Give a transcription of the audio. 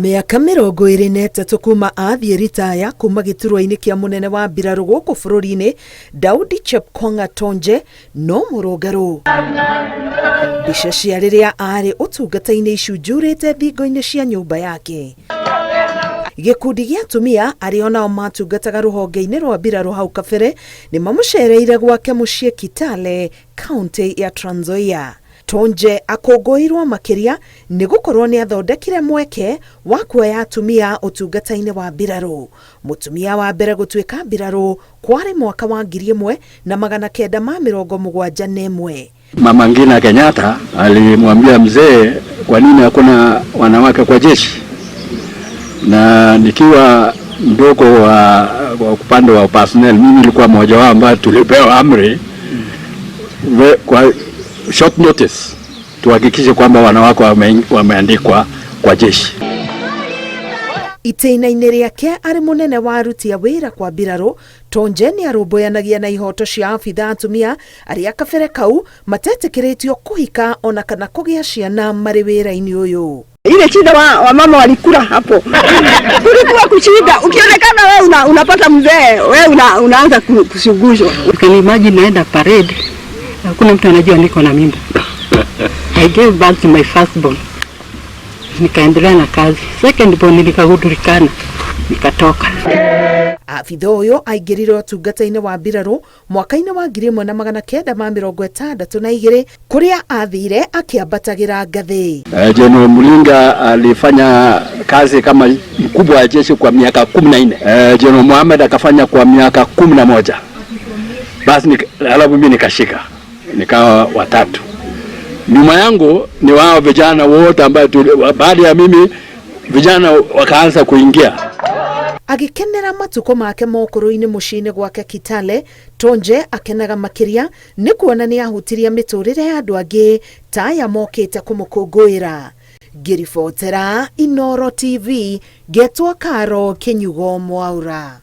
Mĩaka 23 kuma athiĩ ritaya kuma gĩturwa-inĩ kĩa mũnene wa mbirarũ gũkũ bũrũri-inĩ, Daudi Chepkonga Tonje no mũrũngarũ. Mbica cia rĩrĩa arĩ ũtungata-inĩ icunjurĩte thingo-inĩ cia nyũmba yake. Gĩkundi gĩa atumia arĩa onao matungataga rũhonge-inĩ rwa mbirarũ hau kabere nĩ mamũcereire gwake mũciĩ Kitale, kaunti ya Trans Nzoia. Tonje akũngũĩirwo makĩria nĩ gũkorwo nĩ athondekire mweke wa kuoya atumia ũtungata-inĩ wa mbirarũ. Mũtumia wa mbere gũtuĩka mbirarũ kwarĩ mwaka wa 1971. Mama Ngina Kenyatta alimwambia mzee, kwa nini hakuna wanawake kwa jeshi? Na nikiwa mdogo wa upande wa personnel, mimi nilikuwa mmoja wao ambaye tulipewa amri kwa short notice tuhakikishe kwamba wanawake wameandikwa kwa jeshi. Itĩna-inĩ rĩake arĩ mũnene wa aruti a wĩra kwa mbirarũ, Tonje nĩ arũmbũyanagia na ihoto cia abitha atumia arĩa kabere kau matetĩkĩrĩtio kũhika ona kana kũgĩa ciana marĩ wĩra-inĩ ũyũ. Ile shida wamama walikula hapo. Kulikuwa kushinda. Ukionekana wewe unapata mzee, wewe unaanza kushughushwa. You can imagine naenda parade, hakuna mtu anajua niko na mimba. I gave birth to my first born. Nikaendelea na kazi. Second born nilikagundulikana, nikatoka. Abitha ũyũ aingĩrire ũtungata-inĩ wa mbirarũ mwaka-inĩ wa 1962 kũrĩa athire akĩambatagĩra ngathĩ. Jenerali Mulinga alifanya kazi kama mkubwa wa jeshi kwa miaka 14. Jenerali Mohamed akafanya kwa miaka 11. Basi alafu mimi nikashika nikawa watatu. Nyuma yangu ni wao vijana wote ambao baada ya mimi vijana wakaanza kuingia. Agĩkenera matukũ make ma ũkũrũ-inĩ mũciĩ-inĩ gwake Kitale, Tonje akenaga makĩria nĩ kuona nĩ ahutirie mĩtũrĩre ya andũ angĩ ta aya mokĩte kũmũkũngũĩra. Ngĩribotera Inooro TV, ngetwo Karo Kĩnyugo Mwaura.